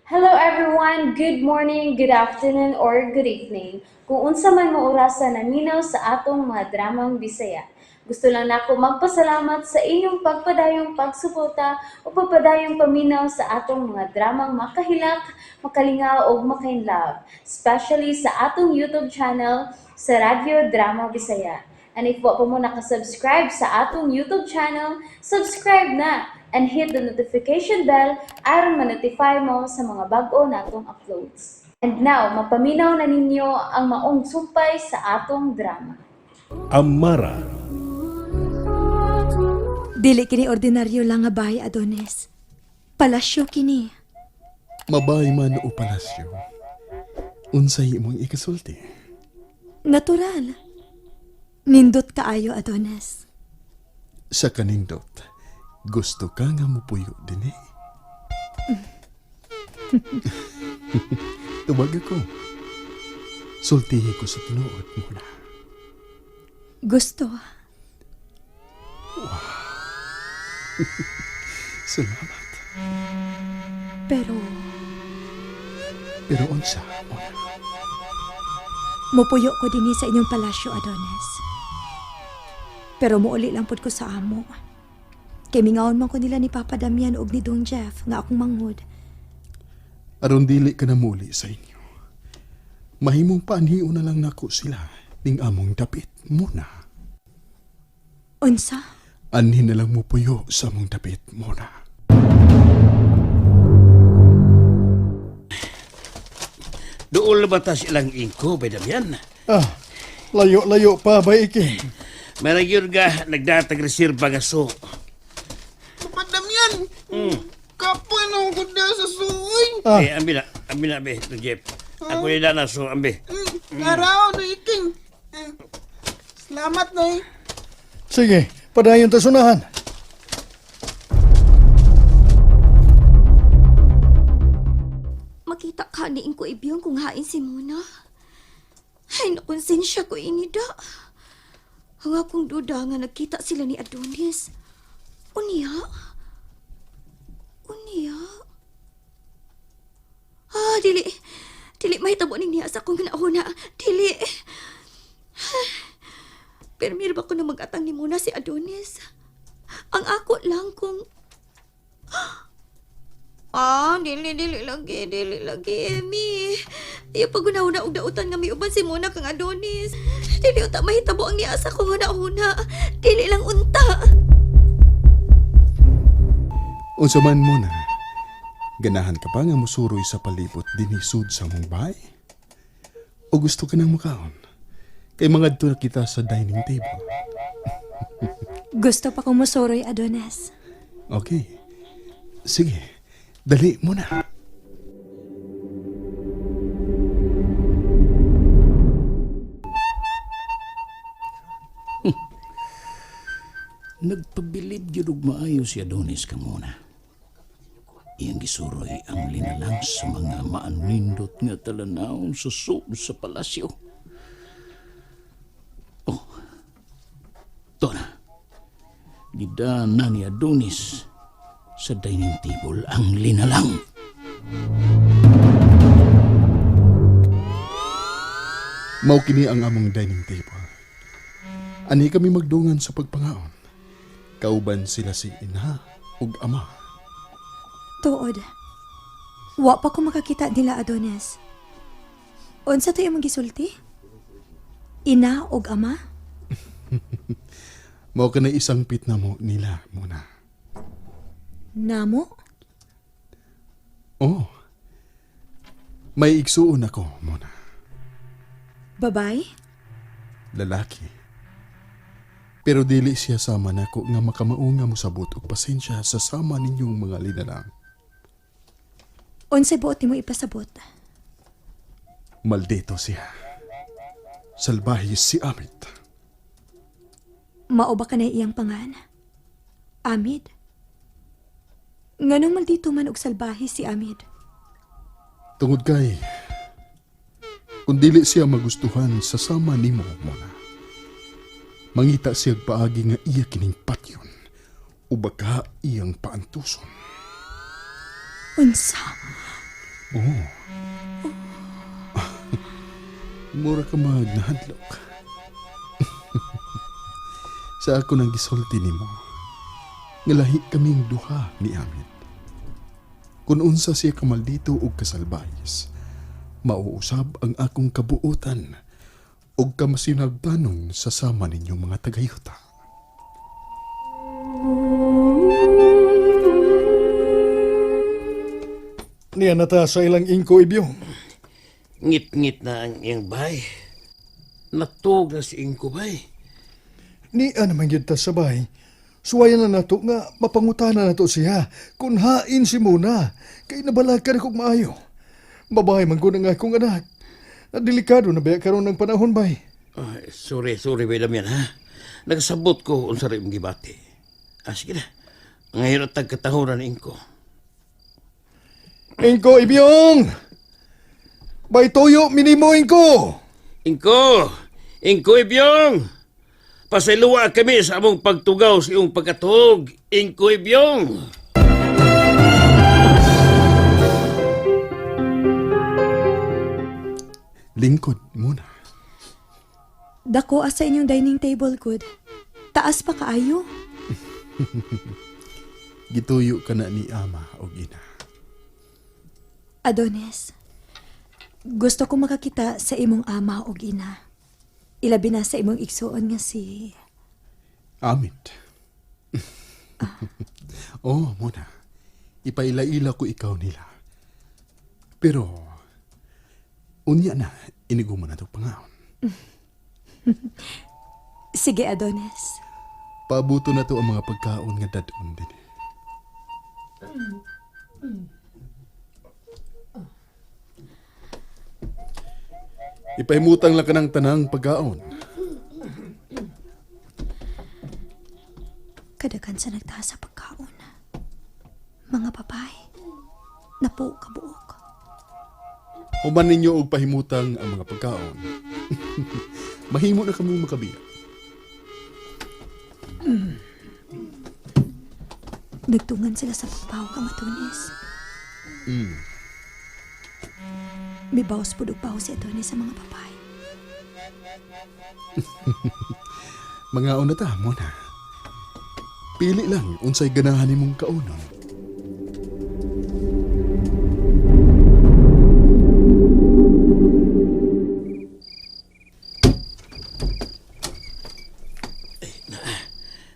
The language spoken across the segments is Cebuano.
Hello everyone! Good morning, good afternoon, or good evening. Kung unsa man mo orasa naminaw sa atong mga dramang Bisaya. Gusto lang nako magpasalamat sa inyong pagpadayong pagsuporta o pagpadayong paminaw sa atong mga dramang makahilak, makalingaw ug makainlove, especially sa atong YouTube channel sa Radyo Drama Bisaya. And if wa pa mo nakasubscribe sa atong YouTube channel, subscribe na and hit the notification bell aron ma-notify mo sa mga bag-o natong uploads. And now, mapaminaw na ninyo ang maong sumpay sa atong drama. Amara. Dili kini ordinaryo lang nga bahay, Adonis. Palasyo kini. Mabay man o palasyo. Unsay imong ikasulti? Natural. Nindot kaayo, Adonis. Sa kanindot, gusto ka nga mupuyo dinhi. Tubag ako. Sultihi ko sa tinuod muna. Gusto. Salamat. Pero Pero unsa, Mona? Mupuyo ko dinhi sa inyong palasyo, Adonis. Pero muuli lang pud ko sa amo. Kay mingawon man ko nila ni Papa Damian og ni Dong Jeff nga akong manghud. Aron dili ka na muli sa inyo. Mahimong paanhion na lang nako sila ning among dapit muna. Unsa? Anhin na lang mo puyo sa among dapit muna. Dool ba ta silang ingko, bay Damian? Ah, layo-layo pa ba iki? Maragyun ka, nagdatag reserba nga so. Papa Damian! Kapoy na ako na sa suoy. Ah. Eh, ambi na, be, Don Jeff. Ako nila na so, ambi. Araw na iking. Salamat na eh. Sige, padayon ta sunahan. Makita ka ni ko ibiyong kung hain si Mona. Ay, nakonsensya ko inida. Ang akong duda nga nagkita sila ni Adonis. Unya? Unya? Ah, dili. Dili mahitabo ning niya sa akong ginauna. Dili. Pero ba ko na mag-atang ni Mona si Adonis? Ang ako lang kung. Ah, dili, dili lagi, dili lagi, Emmy. Iya pag una og dautan nga miuban si Mona kang Adonis. Dili unta mahitabo ang niya sa kong una-una. Dili lang unta. Unsa man mo na, ganahan ka pa nga musuroy sa palibot dinhi sud sa mong bahay? O gusto ka nang mukaon? Kay mangadto na kita sa dining table. Gusto pa kong musuroy, Adonis. Okay. Sige, dali mo na. Nagpabilib gyud og maayo si Adonis kamuna. Iyang gisuroy ang linalang sa mga maanindot nga talanawon sa sud sa palasyo. Oh, to na. Gidana ni Adonis sa dining table ang linalang. Mao kini ang among dining table. Ani kami magdungan sa pagpangaon. Kauban sila si ina ug ama. Tuod. Wa pa ko makakita nila, Adonis. Unsa to imong gisulti? Ina og ama? Mao kanay isang pit na mo nila muna. Namo? Oh. May igsuon ako muna. Babay? Lalaki. Pero dili siya sama nako nga makamao nga mosabot og pasensya sa sama ninyong mga linalang. Unsay buot nimo ipasabot? Maldito siya. Salbahe si Amit. Mao ba kanay iyang pangan? Amid? Nganong maldito man og salbahe si Amid? Tungod kay kung dili siya magustuhan sa sama nimo muna. Mangita siya paagi nga iya kining patyon o baka iyang paantuson. Unsa? Oh. Mura ka magnahadlok. Sa ako nang gisulti nimo. Ngalahi kaming duha ni Amit. Kung unsa siya kamaldito og kasalbayes, mauusab ang akong kabuotan og kamasinabtanon sa sama ninyong mga tagayuta. Niya na ta sa ilang ingko ibyong. Ngit-ngit na ang iyang bay. Natug na si Ingko bay. Niya naman gyud ta sa bay. Suwayan na nato nga mapangutana nato siya kung hain si Muna kay nabalakan akong maayo. Babae man ko nga akong anak. Delikado na ba karon ng panahon bay? Ay, sorry, sorry bay Damian ha. Nagsabot ko unsa rin imong gibati. Ah, sige na. Ngayon at tagkatahuran ni Ingko. Ingko ibyong! Bay tuyo minimo ingko! Ingko! Ingko Ibyong! Pasayloa kami sa among pagtugaw sa iyong pagkatuog. Ingko Ibyong! Lingkod muna. Dako asa inyong dining table good. Taas pa kaayo. Gituyo ka na ni ama og ina. Adonis, gusto ko makakita sa imong ama og ina. Ilabi na sa imong igsuon nga si... Amit. Oh, muna. Ipaila-ila ko ikaw nila. Pero, unya na, iniguman na ito pangaon. Sige, Adonis. Paabuto na to ang mga pagkaon nga dadon din. Ipahimutang lang ka ng tanang pagkaon. Kadagan sa nagtaas sa pagkaon. Mga babae, napo kabuok. Human ninyo og pahimutang ang mga pagkaon. Mahimo na kami makabiya. Nagtungan sila sa pagpaw kang Adonis. Mibawas pud og paw si Adonis sa mga babae. Mga na ta muna. Pili lang unsay ganahan nimong kaonon.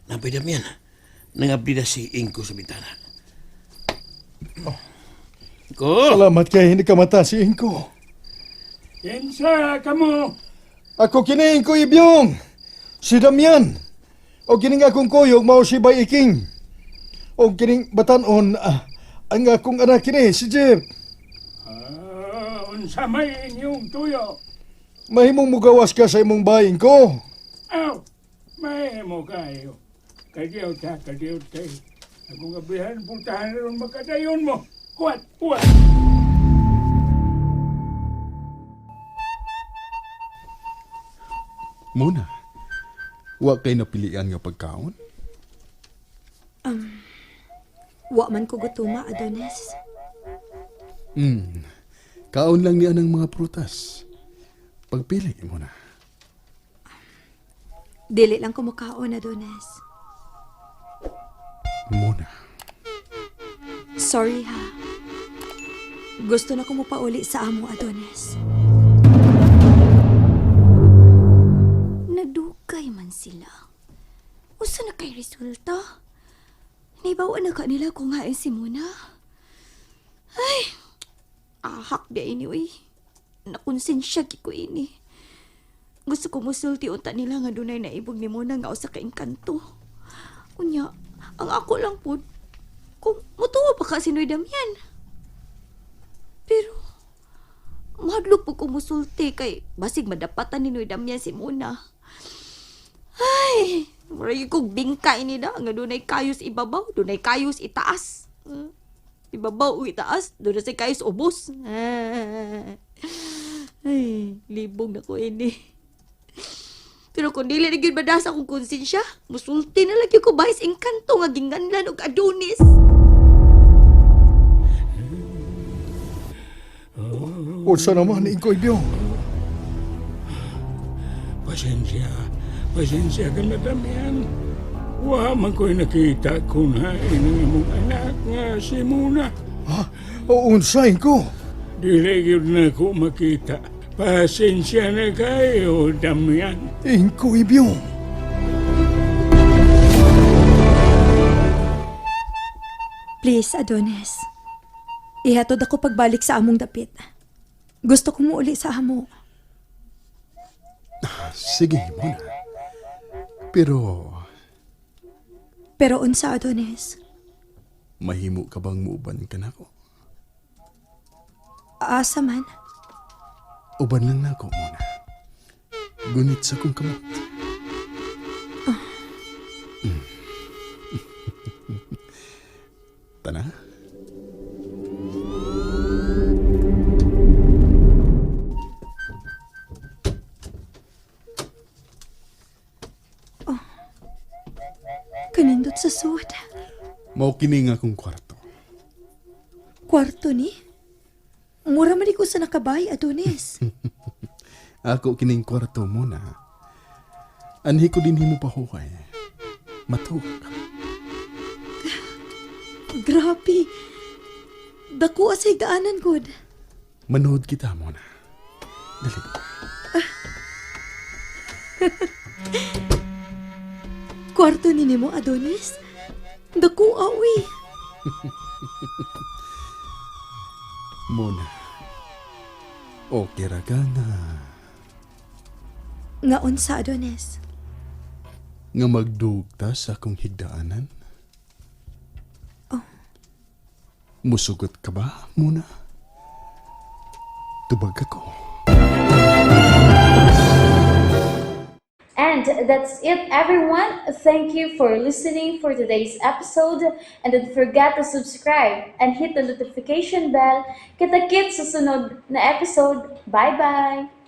Napay Damian. Nangabli na si Ingko sa bintana. Ingko! Salamat kay hindi ka mata si Ingko. Kinsa kamo? Ako kini Ingko ibyong! Si Damian! O kining akong kuyog mao si Bay Iking. O kining batanon ang akong anak kini si Jeff. Ah, unsa may inyong tuyo? Mahimong mugawas ka sa imong bay Ingko. Aw, may mo kayo. Kadiyaw ta, kadiyaw tay. Akong abihan, puntahan ron makadayon mo. Kuwat, kuwat. Muna. Wa kay napilian nga pagkaon? Wa man ko gutuma, Adonis. Kaon lang niya ng mga prutas. Pagpili mo na. Dili lang ko mukaon, Adonis. Muna. Sorry ha. Gusto na ko mopauli sa amo, Adonis. Nadugay man sila. Usa na kay resulta. Naibawa na ka nila kung hain si Mona. Ay, ahak biya ini, uy. Nakonsensya gi ko ini. Gusto ko musulti unta nila nga dunay naibog ni Mona nga usa ka engkanto. Unya, ang ako lang pud kung mutuo pa ka si Noy Damian. Pero, mahadlok po ko musulti kay basig madapatan ni Noy Damian si Mona. Ay, murag kog bingka ini da nga dunay kayos ibabaw, dunay kayos itaas. Ibabaw o itaas, dunay say kayos ubos. Ay, libog na ko ini. Pero kung dili na gyud madasa akong konsensya, musulti na lagi ko bahis engkanto nga ginganlan og Adonis. Unsa naman, Ingkoy Byong? Pasensya. Pasensya ka na, Damian. Wa man ko'y nakita kung hain ang imong anak nga si Muna. Ha? O unsa, Ingko? Dili gyud na ko makita. Pasensya na kayo, Damian. Ingkoy Byong. Please, Adonis. Ihatod ako pagbalik sa among dapit. Gusto ko mo uli sa amo. Sige, Mona. Pero Pero unsa, Adonis? mahimo ka bang muuban ka nako? Asa man? Uban lang nako muna. Gunit sa kong kamot. Tana? Kanindot sa suod. Mao kini nga akong kwarto. Kwarto ni? Mura man ko sa nakabay, Adonis. Ako kining kwarto muna. Anhi ko din himo pahuway. Matuk. Grabe. Dako sa higdaanan, good. Manood kita muna. Dali. Kwarto ni nimo, Adonis? Dako, awi. Muna. Okay ra ka nga. Nga unsa, Adonis? Nga magdugta sa akong higdaanan? Oh. Musugot ka ba, Muna? Tubag ako. And that's it, everyone. Thank you for listening for today's episode. And don't forget to subscribe and hit the notification bell. Kita-kits sa sunod na episode. Bye-bye!